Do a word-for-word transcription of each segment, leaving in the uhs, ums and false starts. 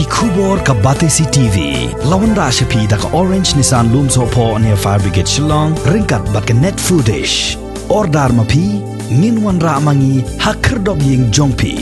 Khubor ka Batesi T V. La wanrah sha phi da ka Orange Nissan Lumsohphoh near Fire Brigade Shillong, ryngkat bad ka Net Foodish. Order ma phi, ngin wanrah ma ngi ha khyrdop ïing jong phi.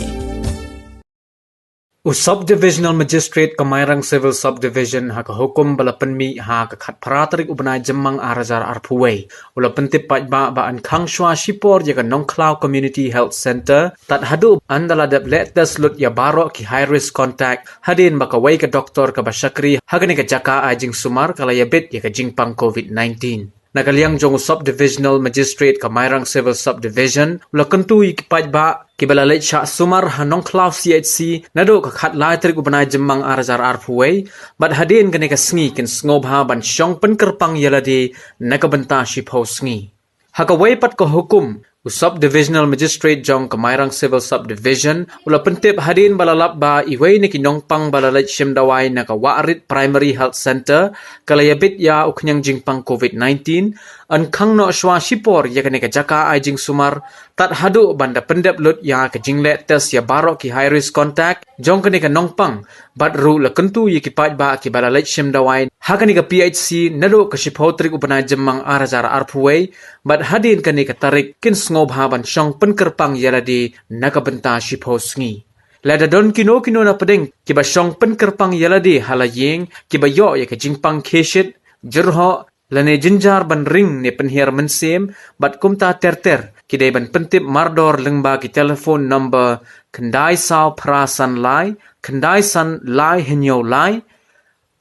U Subdivisional Magistrate ka Mairang Civil Subdivision ha ka hukum ba la pynmih ha ka khatphra tarik u bnai Jymmang ar hajar arphew wei, u la pyntip paidbah ba yn khang shuwa shipor ïa ka Nongkhlaw Community Health Centre, tad haduh ynda la dep leh test lut ïa baroh ki high risk contact, hadien ba kawei ka doktor kaba shakri ha kane ka jaka ai jingsumar ka la ïabit ïa ka jingpang covid nineteen. Na ka liang jong u Subdivisional Magistrate ka Mairang Civil Subdivision, u la kyntu ïa ki paidbah kiba la leit shah sumar ha Nongkhlaw C H C naduh ka khatlai tarik u bnai Jymmang ar hajar arphew wei, bad hadien kane ka sngi kin sngewbha ban shong pynkyrpang ïa lade na ka bynta shiphew sngi. Ha kawei pat ka hukum, u Subdivisional Magistrate jong ka Mairang Civil Subdivision, u la pyntip hadien ba la lap ba iwei na ki nongpang ba la leit shim dawai na ka Wahrit Primary Health Centre, ka la ïabit ïa u khñiang jingpang covid nineteen, yn khang noh shuwa shipor ïa kane ka jaka ai jingsumar, tad haduh ban da pyndep lut ïa ka jingleh test ïa baroh ki high risk contact jong kane ka nongpang, bad ruh la kyntu ïa ki paidbah kiba la leit shim dawai ha kane ka P H C naduh ka shiphew tarik u bnai Jymmang ar hajar arphew wei, bad hadien kane ka tarik kin sngewbha ban shong pynkyrpang ïa lade na ka bynta shiphew sngi. Lada don kino kino na pdeng kiba shong pynkyrpang ïa lade ha la ïing, kiba ïoh ïa ka jingpang khie shit, jyrhoh, lane jynjar ban ring ne pynhiar mynsiem, bad kumta ter ter, ki dei ban pyntip mardor lyngba ki telephone number khyndai saw phra san lai, khyndai san lai hynñiew lai,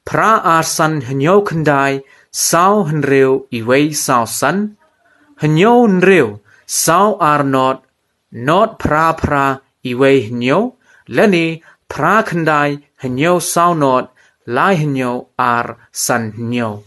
phra ar san hynñiew khyndai, saw hynriew iwei saw san, hynñiew hynriew, saw ar not, not phra phra iwei hynñiew, lane phra khyndai hynñiew saw not, lai hynñiew ar san hynñiew.